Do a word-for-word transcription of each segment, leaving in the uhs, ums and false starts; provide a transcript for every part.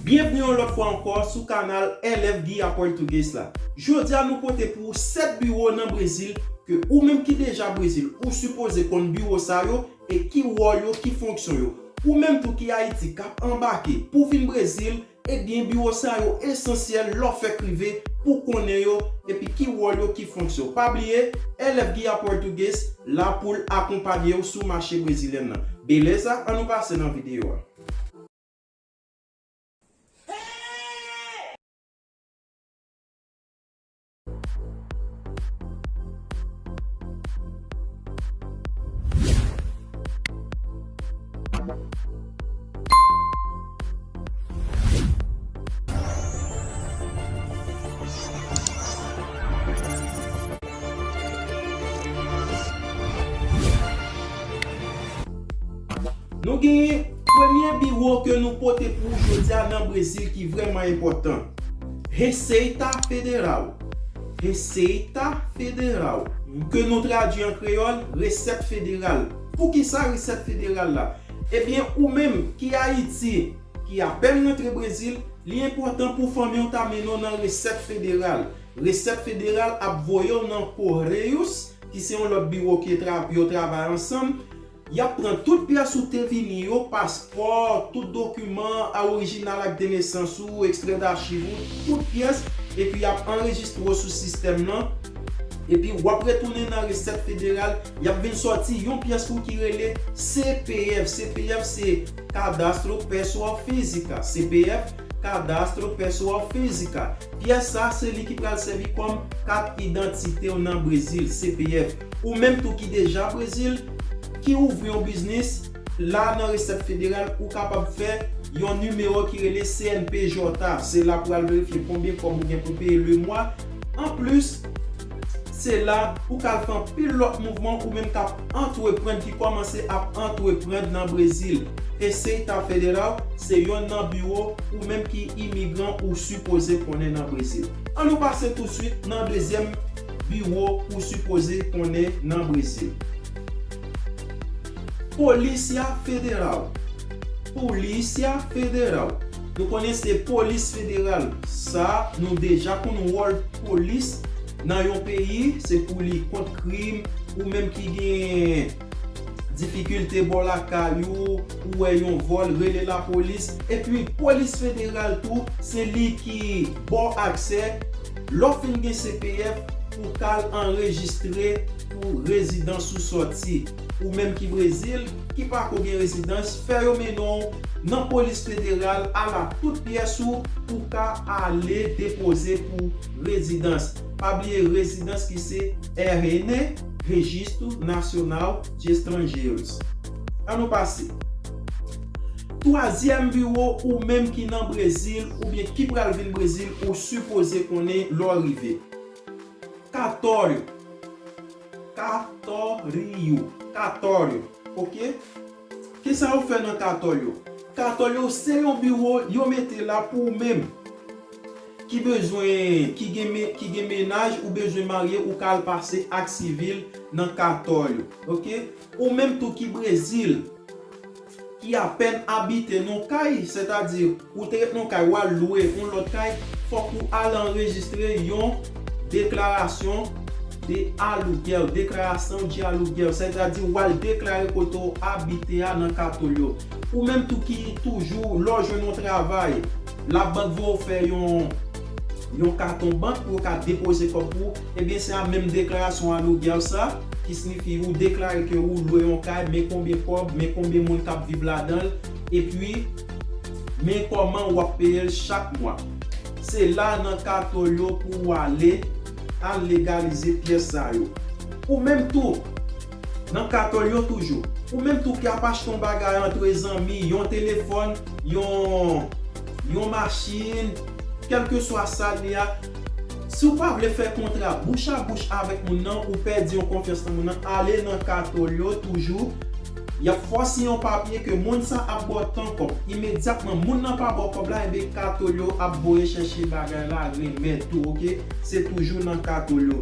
Byenvni yon lòt fwa ankò sou kanal L F Guia Português la. Jodi a nou pote pou ou sèt biwo nan Brezil ke ou menm ki deja Brezil ou sipoze konn biwo sa yo e ki wòl yo, ki fonksyon yo. Ou menm tou ki Ayiti k ap anbake pou vin Brezil, ebyen biwo sa yo esansyèl lè w fèk rive pou konnen yo epi ki wòl yo, ki fonksyon. Pa bliye, L F Guia Português la pou l akonpaye w sou mache brezilyen nan. Beleza? Ann nou pase nan videyo a. Nou genyen premye biwo ke nou pote pou ou jodi a nan Brezil ki vrèman enpòtan. Receita Federal. Receita Federal. Ke nou tradui an kreyòl, resèt federal. Poukisa resèt federal la? Ebyen, ou menm ki Ayiti, ki apèn rantre Brezil, li enpòtan pou fanmi w ta mennen w nan resèt federal. Resèt federal ap voye w nan Correios, ki se yon lòt biwo ke tra-, yo travay ansanm. Y ap pran tout pyès ou te vini yo, paspò, tout dokiman a orijinal ak de nesans ou, ekstrè dachiv ou, tout pyès, epi y ap anrejistre w sou sistèm nan. Epi w ap retounen nan resèt federal, y ap vin sòti yon pyès pou ki rele C P F. C P F se Cadastro Pessoa Física. C P F, Cadastro Pessoa Física. Pyès sa, se li ki pral sèvi kòm kat idantite w nan Brezil, C P F. Ou menm tou ki deja Brezil, ki ouvri yon biznis, la nan resèt federal, ou kapab fè yon nimewo ki rele C N P J. Se la pou al verifye konbyen kòb ou gen pou peye lemwa. Anplis, se la ou ka al fè anpil lòt mouvman ou menm k ap antreprann, ki kòmanse ap antreprann nan Brezil. Receita Federal se yonn nan biwo ou menm ki imigran ou sipoze konnen nan Brezil. Ann nou pase tousuit nan dezyèm biwo ou sipoze konnen nan Brezil. Polícia Federal. Polícia Federal. Nou konnen se polis federal. Sa, nou deja konn wòl polis nan yon peyi, se pou li kont krim, ou menm ki gen difikilte bò lakay ou, ou wè yon vòl, rele lapolis. Epi polis federal tou, se li ki ba w aksè, lè w fin gen C P F, pou w ka al anrejistre pou rezidans ou sòti. Ou menm ki Brezil, ki pako gen rezidans, fè yo mennen w nan polis federal, ala tout pyès ou pou w ka ale depoze pou rezidans. Pa bliye rezidans ki se R N, Registro Nacional de Estrangeiros. Ann nou pase. Twazyèm biwo ou menm ki nan Brezil oubyen ki pral vin Brezil, ou sipoze konnen lè w rive. Cartório. Cartório. Cartório. Ok? Kisa yo fè nan Cartório? Cartório se yon biwo yo mete la pou ou menm ki bezwen, ki gen me-, ki gen mennaj ou bezwen marye, ou ka al pase ak sivil nan Cartório. Ok? Ou menm tou ki Brezil, ki apèn abite nan kay, sètadi ou te ret nan kay, w al lwe yon lòt kay, fòk ou al anrejistre yon declaração de aluguel, declaração de aluguel, sètadi w al deklare kote w abite a nan Cartório. Ou menm tou ki toujou, lè w jwenn yon travay, labank voye w fè yon, yon katon bank pou yo ka depoze kòb pou ou, ebyen, se a menm deklarasyon aluguel sa, ki siyifi ou deklare ke ou lwe yon kay, men konbyen kòb, men konbyen moun k ap viv ladan l, epi men kòman w ap peye l chak mwa. Se la nan Cartório pou w ale, al legalize pyès sa yo. Ou menm tou, nan Cartório toujou. Ou menm tou ki ap achte yon bagay antre zanmi, yon telefòn, yon, yon machin, kèlkeswa sa l ye a. Si w pa vle fè kontra bouch a bouch avèk moun nan, ou pèdi yon konfyans nan moun nan, ale nan Cartório toujou. Y ap fè w siyen yon papye ke moun sa ap ba w tan kòb. Imedyatman, moun nan pa ba w kòb la, enben Cartório ap voye chèche bagay la, remèt ou, ok? Se toujou nan Cartório.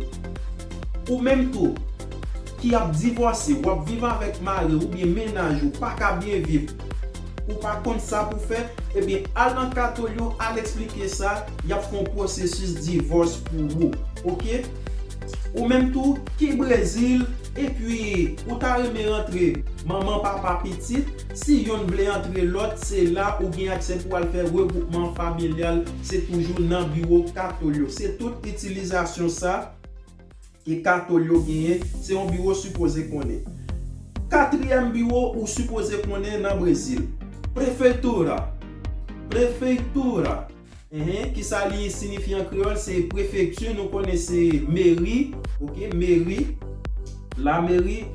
Ou menm tou, ki ap divòse, w ap viv avèk mari w oubyen mennaj ou, pa ka byen viv. ou pa konn sa pou fè, ebyen, al nan Katolyo, al eksplike sa, y ap fè yon pwosesis divòs pou ou, oke? Ou menm tou ki Brezil, epi ou ta renmen rantre manman, papa, pitit, si yonn vle antre lòt, se la ou gen aksè pou al fè regwoupman familyal, se toujou nan biwo Katolyo. Se tout itilizasyon sa ke Katolyo genyen, se yon biwo sipoze konnen. Katriyèm biwo ou sipoze konnen nan Brezil, Prefeitura. Prefeitura. Enhen, kisa li siyifi an kreyòl? Se prefekti, nou konnen se meri, oke, meri, lameri.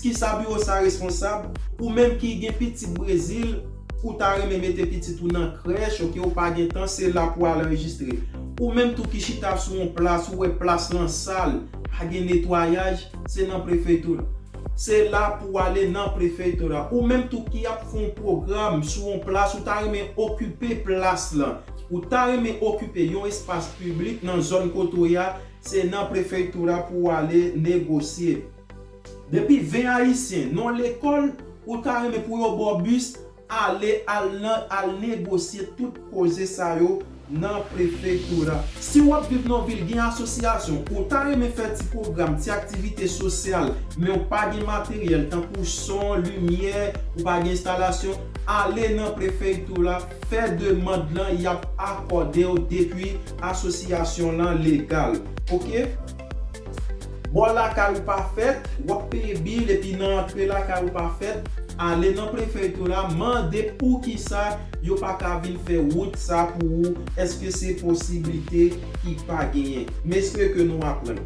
Kisa biwo sa responsab? Ou menm ki gen pitit Brezil, ou ta renmen mete pitit ou nan krèch, oke, ou pa gen tan, se la pou al anrejistre. Ou menm tou ki chita sou yon plas, ou wè plas lan sal, pa gen netwayaj, se nan prefekti. Se la pou w ale nan prefekti la. Ou menm tou ki ap fè yon pwogram sou yon plas, ou ta renmen okipe plas lan, ou ta renmen okipe yon espas piblik nan zòn kote w ye a, se nan prefekti la pou w ale negosye. Depi ven Ayisyen nan lekòl, ou ta renmen pou yo ba w bis, ale al nan, al negosye tout koze sa yo nan prefekti la. Si w ap viv nan vil gen asosyasyon, ou ta renmen fè ti pwogram, ti aktivite sosyal, men ou pa gen materyèl tankou son, limyè, ou pa gen enstalasyon, ale nan prefekti la, fè demann lan, y ap akòde w depi asosyasyon lan legal. Oke? Bò lakay ou pa fèt, w ap peye bil epi nan antre lakay ou pa fèt, ale nan prefekti la, mande poukisa yo pa ka vin fè wout sa pou ou, èske se posiblite ki pa genyen? M espere ke nou aprann.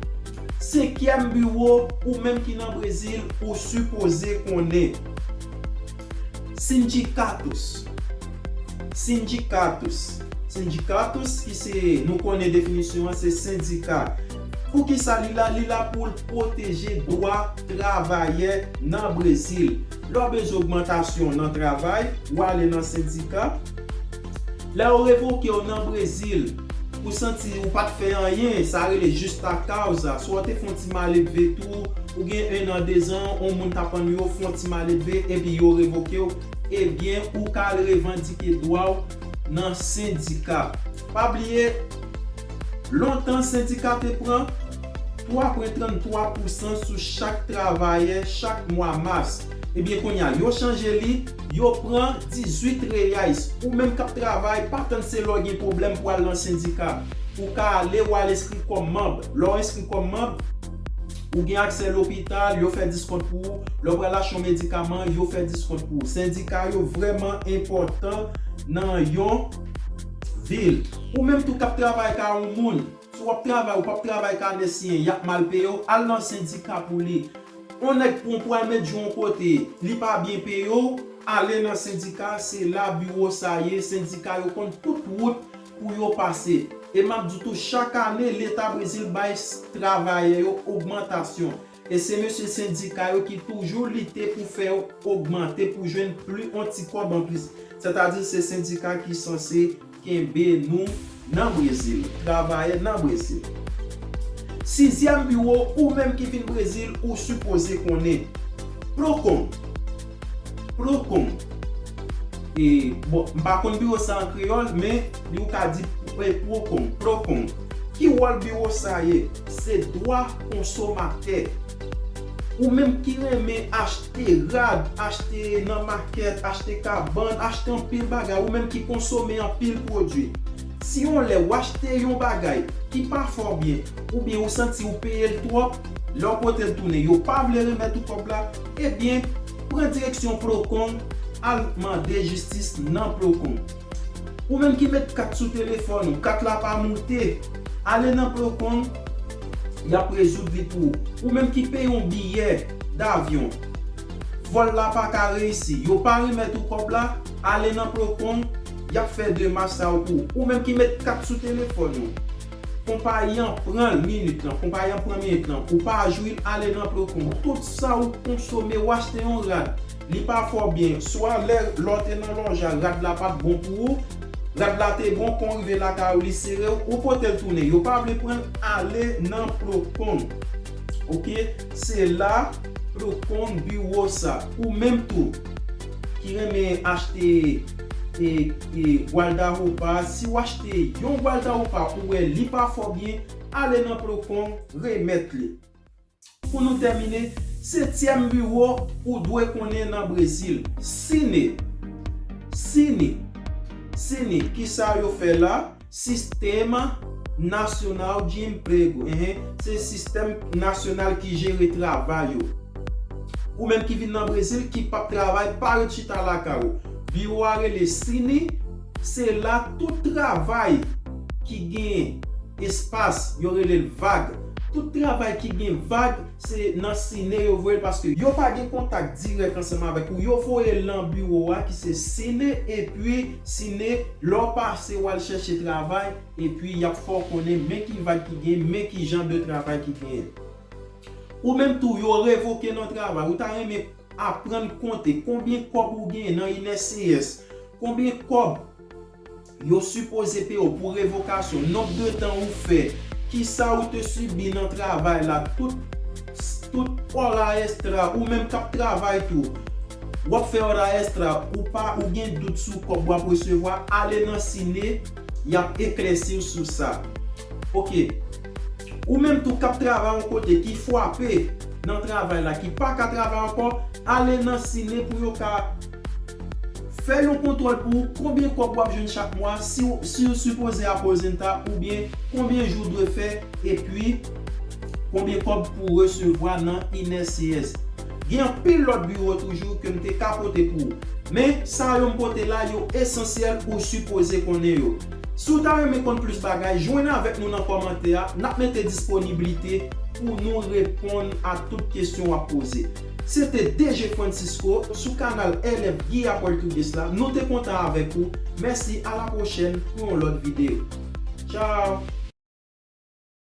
Senkyèm biwo, ou menm ki nan Brezil, ou sipoze konnen. Sindicatos. Sindicatos. Sindicatos, ki se, nou konnen definisyon an, se sendika. Poukisa li la? Li la pou l pwoteje dwa travayè nan Brezil. Lè w bezwen ogmantasyon nan travay, ou ale nan sendika. Lè yo revoke w nan Brezil, ou santi ou pa t fè anyen, sa rele justa causa. Swa w te fè yon ti maledve tou, ou gen en an, dezan, yon moun t ap annuye w, fè yon ti maledve, epi yo revoke w, ebyen, ou ka al revandike dwa w nan sendika. Pa bliye, lontan sendika te pran twa pwen tranntwa pousan sou chak travayè chak mwa mas. Ebyen, kounye a, yo chanje li, yo pran dizuit reais. Ou menm k ap travay, pa tann se lè w gen pwoblèm pou al nan sendika. Ou ka ale, w al enskri kòm manm. Lè w enskri kòm manm, ou gen aksè lopital, yo fè diskont pou ou. Lè w pral achte yon medikaman, yo fè diskont pou ou. Sendika yo vrèman enpòtan nan yon vil. Ou menm tou k ap travay ka yon moun, si w ap travay, ou p ap travay ka nèsiyen, y ap mal peye w, al nan sendika pou li. On nèg pou, pou al met jou yon kote, li pa byen peye w, ale nan sendika, se la biwo sa ye, sendika yo konn tout wout pou yo pase. E m ap di tou, chak ane, Leta Brezil bay s-, travayè yo ogmantasyon. E se mesye sendika yo ki toujou lite pou fè yo ogmante, pou jwenn pli, yon ti kòb anplis. Sètadi, se sendika ki sanse kenbe nou nan Brezil, travayè nan Brezil. Sizyèm biwo, ou menm ki vin Brezil, ou sipoze konnen. Procon. Procon. E, bon, m pa konn biwo sa an kreyòl, men li ou ka di, e, Procon, Procon. Ki wòl biwo sa ye? Se dwa konsomatè. Ou menm ki renmen achte rad, achte nan makèt, achte kabann, achte anpil bagay, ou menm ki konsome anpil pwodui. Si yon lè w achte yon bagay ki pa fè w byen, oubyen ou santi ou peye l twòp, lè w pote l tounen, yo pa vle remèt ou kòb la, ebyen, pran direksyon Procon, al mande jistis nan Procon. Ou menm ki met kat sou telefòn ou, kat la pa moute, ale nan Procon, y ap rezoud li pou ou. Ou menm ki peye yon biyè davyon, vòl la pa ka reyisi, yo pa remèt ou kòb la, ale nan Procon, y ap fè demach sa yo pou ou. Ou menm ki met kat sou telefòn ou, konpayi an pran minit lan, konpayi an pran minit lan, ou pa jwi l, ale nan Procon. Tout sa ou konsome, ou achte yon rad, li pa fè w byen, swa lè, lè w te nan lòj la, rad la pa t bon pou ou, rad la te bon, kon rive lakay ou, li sere w, ou pote l tounen, yo pa vle pran l, ale nan Procon. Oke? Se la Procon biwo sa. Ou menm tou, renmen achte e, e, guarda-roupa, si w achte yon guarda-roupa ou wè li pa fò byen, ale nan Procon, remèt li. Pou nou tèmine, setyèm biwo ou dwe konnen nan Brezil, Cine. Cine. Cine, kisa yo fè la? Sistema Nacional de Emprego. Enhen, se sistèm nasyonal ki jere travay yo. Ou menm ki vin nan Brezil, ki p ap travay, pa ret chita lakay ou. Biwo a rele Cine, se la tout travay ki gen espas, yo rele l vag. Tout travay ki gen vag, se nan Cine yo voye l, paske yo pa gen kontak dirèk ansanm avèk ou. Yo voye l nan biwo a ki se Cine, epi Cine, lè w pase w al chèche travay, epi y ap fè w konnen men ki vag ki gen, men ki jan de travay ki genyen. Ou menm tou, yo revoke nan travay, ou ta renmen aprann konte konbyen kòb ou genyen nan I N S S, konbyen kòb yo sipoze peye w pou revokasyon, nonb de tan ou fè, kisa ou te sibi nan travay la, tout, tout hora extra, ou menm k ap travay tou, w ap fè hora extra, ou pa, ou gen dout sou kòb w ap resevwa, ale nan Cine, y ap eklèsi w sou sa. Ok. Ou menm tou k ap travay yon kote ki frape nan travay la, ki pa ka travay ankò, ale nan Cine pou yo ka fè yon kontwòl pou ou, konbyen kòb w ap jwenn chak mwa, si w, si w sipoze aposenta, oubyen konbyen jou w dwe fè, epi konbyen kòb pou w resevwa nan I N S S. Gen anpil lòt biwo toujou ke m te ka pote pou ou. Men, sa yo m pote la, yo esansyèl, ou sipoze konnen yo. Si w ta renmen konn plis bagay, jwenn avèk nou nan kòmantè a, n ap mete disponiblite pou nou reponn a tout kesyon w ap poze. Se te D J Francisco sou kanal L F Guia Português la. Nou te kontan avèk ou. Mèsi, a la pwochèn pou yon lòt videyo. Tchao!